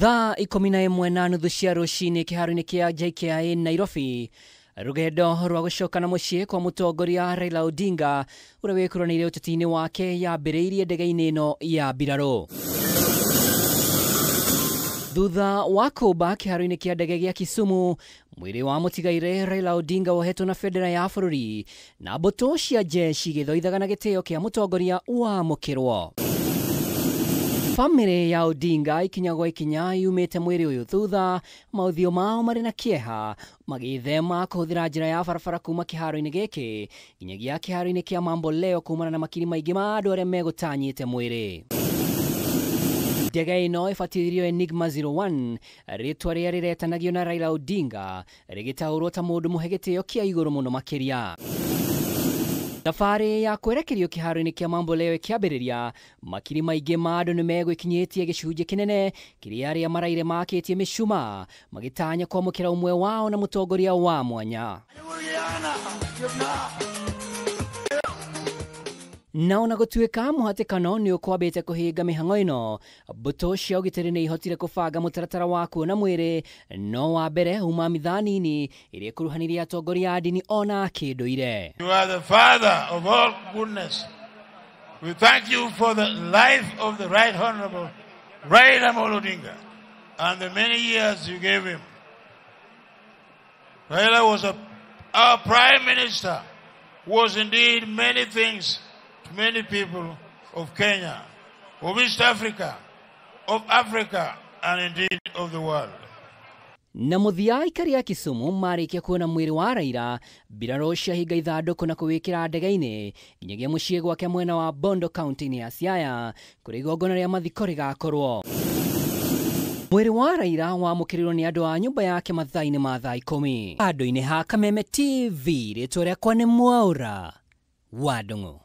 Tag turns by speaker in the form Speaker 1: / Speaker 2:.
Speaker 1: Thaa 11:30 cia rũcinĩ kĩharo-inĩ kĩa JKIA Nairobi, rũgendo rwa gũcoka na mũciĩ kwa mũtongoria Raila Odinga ũrĩa wĩkũranĩire ũteti-inĩ wake yambĩrĩirie ndege-inĩ ĩno ya mbirarũ. Thutha wa kũmba kĩharo-inĩ kĩa ndege gĩa Kisumu, mwĩrĩ wa mũtigaire Raila Odinga wohetwo na bendera ya bũrũri na mbũtũ cia jeshi gĩthoithaga na gĩtĩo kĩa mũtongoria wamũkĩrwo. Famĩlĩ ya Odinga ikinya gwa ikinya yumĩte mwĩrĩ ũyũ thutha maũthiũ mao marĩ na kĩeha magĩthema kũhũthĩra njĩra ya barabara kuma kĩharo-inĩ gĩkĩ nginyagia kĩharo-inĩ kĩa Mamboleo kumana na makiri maingĩ ma andũ arĩa megũtanyĩte mwĩrĩ. Ndege ĩno ĩbatithirio Enigma 01, rĩtwa rĩrĩa rĩretanagio na Raila Odinga rĩgĩtaũrwo ta mũndũ mũhe gĩtĩo kĩa igũrũ mũno makĩria. Thabarĩ ya kwerekerio kĩharo-inĩ kĩa Mamboleo ĩkĩambĩrĩria, makiri maingĩ ma andũ nĩ megwĩkinyĩtie gĩcunjĩ kĩnene kĩrĩa arĩa maraire makĩtie mĩcumaa magĩtanya kwamũkĩra ũmwe wao na mũtongoria wa mwanya. Na ona gũtuĩka mũhatĩkano nĩ ũkwambĩte kũhinga mĩhang'o ĩno, mbũtũ cia ũgitĩri nĩ ihotire kũbanga mũtaratara wa kuona mwĩrĩ no wa mbere uma mithaa nini ĩrĩa ĩkuruhanirie atongoria a ndini ona kĩndũire.
Speaker 2: You are the father of all goodness. We thank you for the life of the Right Honorable Raila Amolo Odinga and the many years you gave him. Raila was our Prime Minister, was indeed many things to many people of Kenya, of East Africa, of Africa, and indeed of the world.
Speaker 1: Na mũthia aikari a Kisumu marĩkia kuona mwĩrĩ wa Raila, mbirarũ ciahinga ithandũkũ na kũwĩkĩra ndege-inĩ nginyagia mũciĩ gwake mwena wa Bondo kaunti-inĩ ya Siaya kũrĩa igongona rĩa mathiko rĩgakorwo. Mwĩrĩ wa Raila wamũkĩrirwo nĩ andũ a nyũmba yake mathaa-inĩ ma thaa 10. Handũ-inĩ ha Kameme TV, rĩtwa rĩakwa nĩ Mwaũra wa Ndung'u.